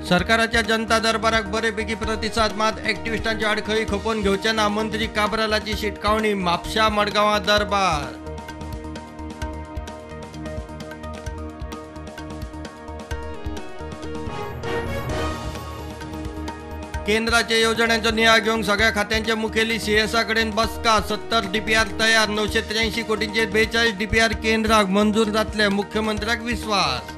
सरकाराच्या जनता दरबाराक बरेपैकी प्रतिसाद, मात ॲक्टिव्हिस्टांची आडखळी खपोवन घेवचे ना, मंत्री काब्रालाची शिटकावणी। म्हापशा मडगांवां दरबार। केंद्राच्या येवजण्यांचो नियाळ घेवंक सगळ्या खात्यांचे मुखेली सीएसा कडेन बसका। 70 डीपीआर तयार, 983 कोटींचे 42 डीपीआर केंद्राक मंजूर जातले, मुख्यमंत्र्याक विस्वास।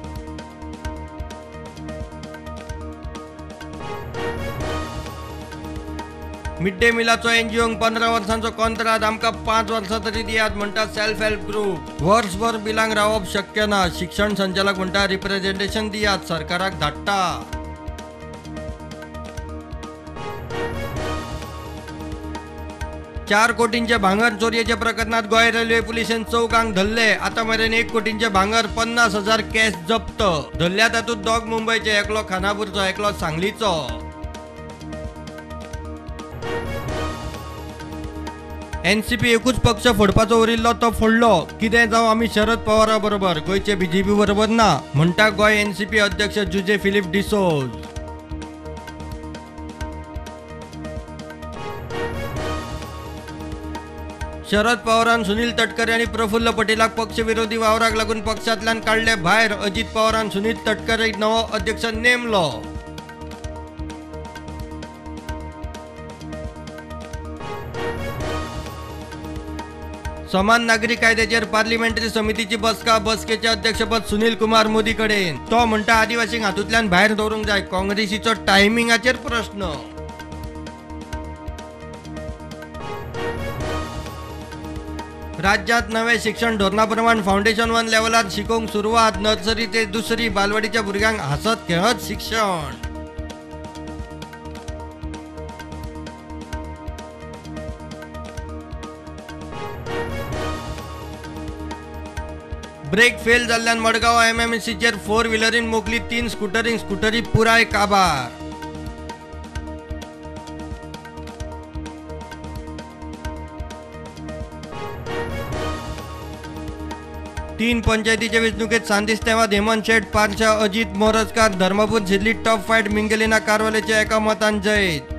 मिड डे मिलाचो एनजीओंक 15 वर्सांचो कॉन्त्राद, आमकां 5 वर्सां तरी दियात म्हणटा सेल्फ हेल्प ग्रुप। वर्सभर बिलांक रावप शक्य ना, शिक्षण संचालक म्हणटा रिप्रेझेंटेशन दियात, सरकाराक धाडटा। चार कोटींचे भांगर चोरयेच्या प्रकरणात गोंय रेल्वे पुलिसेन 4 धरले। आता मेरेन 1 कोटींचे भांगर 50,000 कॅश जप्त। धरल्या तातूंत 2 मुंबयचे, एकलो खानापूरचो, एकलो सांगलीचो। एनसीपी एकूच पक्ष फोडपाचो उरिल्लो तो फोडलो, कितें जावं आमी शरद पवारा बरोबर, गोंयचे बीजेपी बरोबर ना, म्हणटा गोंय एनसीपी अध्यक्ष जुजे फिलीप डिसोज। शरद पवारान सुनील तटकरे आनी प्रफुल्ल पटेलाक पक्षविरोधी वावराक लागून पक्षांतल्यान काडले भायर। अजित पवारान सुनील तटकरेक नवो अध्यक्ष नेमलो। समान नागरी कायद्याचेर पार्लिमेंटरी समितीची बसका, बसकेचे अध्यक्षपद सुनील कुमार मोदी कडेन। तो म्हणटा आदिवासींक हातूंतल्यान भायर दवरूंक जाय, काँग्रेसीचो टायमिंगाचेर प्रश्न। राज्यात नवे शिक्षण धोरणा प्रमाण फाउंडेशन 1 लेवलार शिकोवंक सुरवात, नर्सरी ते दुसरी बालवाडीच्या भुरग्यांक हांसत खेळत शिक्षण। ब्रेक फेल जाल्ल्यान मडगांव एमएमसीचेर 4 व्हिलरीन मोखली 3 स्कुटरींक, स्कुटरी पुराय काबार। तीन पंचायतीचे वेंचणुकेत सांतिस्तेवाद हेमंत शेट, पारशा अजित मोरजकार, धर्मपूर झिल्ली टॉप फायट, मिंगेलिना कारवालेच्या एका मतान जैत।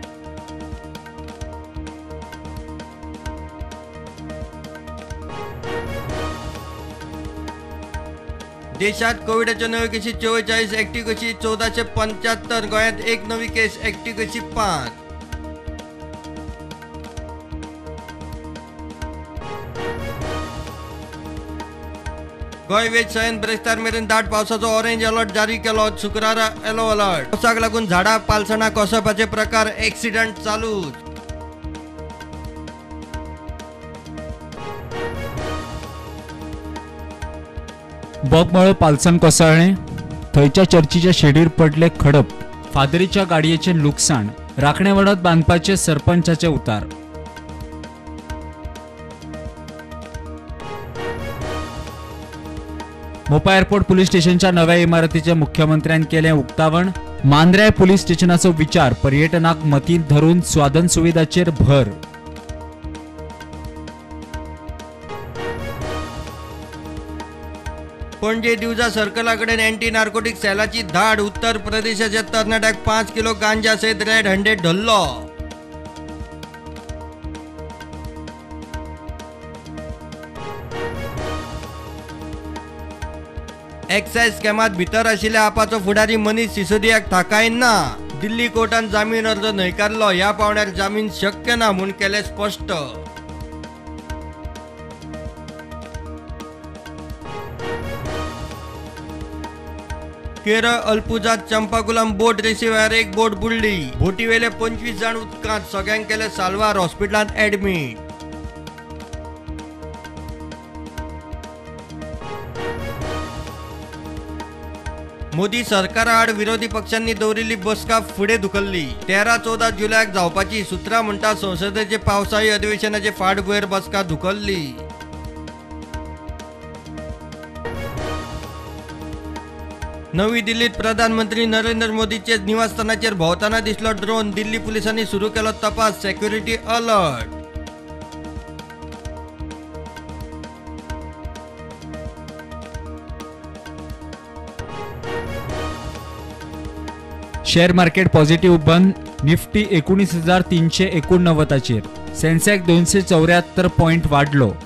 देशात कोविडाच्यो नव्यो केशी 44, ऍक्टिव्ह केशी 1475, गोंयांत 1 नवी केस, ऍक्टिव्ह केशी 5। गोंय वेधशाळेन ब्रेस्तार मेरेन दाट पावसाचो ऑरेंज अलर्ट जारी केलो, शुक्रारा येलो अलर्ट। पावसाक लागून झाडां पालसणां कोसळपाचे प्रकार, एक्सिडंट चालूच। बोगमाळो पालसण कोसळ्ळें, थंयच्या चर्चीच्या शेडीर पडले खडप, फादरीच्या गाडयेचें लुकसाण, राखणे वडत बांदपाचे सरपंचाचे उतार। मोपा एअरपोर्ट पुलीस स्टेशनच्या नव्या इमारतीचे मुख्यमंत्र्यान केलें उक्तावण। मांद्रे पुलीस स्टेशनाचो विचार पर्यटनाक मतींत धरून स्वादन सुविधाचेर भर। पणजे दिवजा सर्कला कडेन अँटी नार्कोटिक सेलाची धाड, उत्तर प्रदेशाच्या तरणाट्याक 5 किलो गांजा सयत रेड हँडेड धरलो। एक्सायज स्कॅमात भितर आशिल्ल्या आपाचो फुडारी मनीष सिसोदियाक थाकाय ना, दिल्ली कोर्टान जामीन अर्ज न्हयकारलो। ह्या पावंड्यार जामीन शक्य ना म्हूण केलें स्पश्ट। केरळ अल्पुजात चंपाकुलम बोट रेसी वेळार 1 बोट बुडली, बोटीवेले 25 जाण उदकांत, सगळ्यांक केले साल्वार, हॉस्पिटलांत ऍडमीट। मोदी सरकारा आड विरोधी पक्षांनी दवरिल्ली बसका फुडें धुकल्ली, 13-14 जुलयाक जावपाची, सुत्रां म्हणटा संसदेचे पावसाळी अधिवेशनाचे फाटभुंयेर बसका धुकल्ली। नवी दिल्लीत प्रधानमंत्री नरेंद्र मोदीचे निवासस्थानाचेर भोंवतना दिसलो ड्रोन, दिल्ली पुलिसांनी सुरू केलो तपास, security alert. Share market positive बंद. निफ्टी 19,389चेर, सेन्सेक्स 274 पॉईंट वाढलो.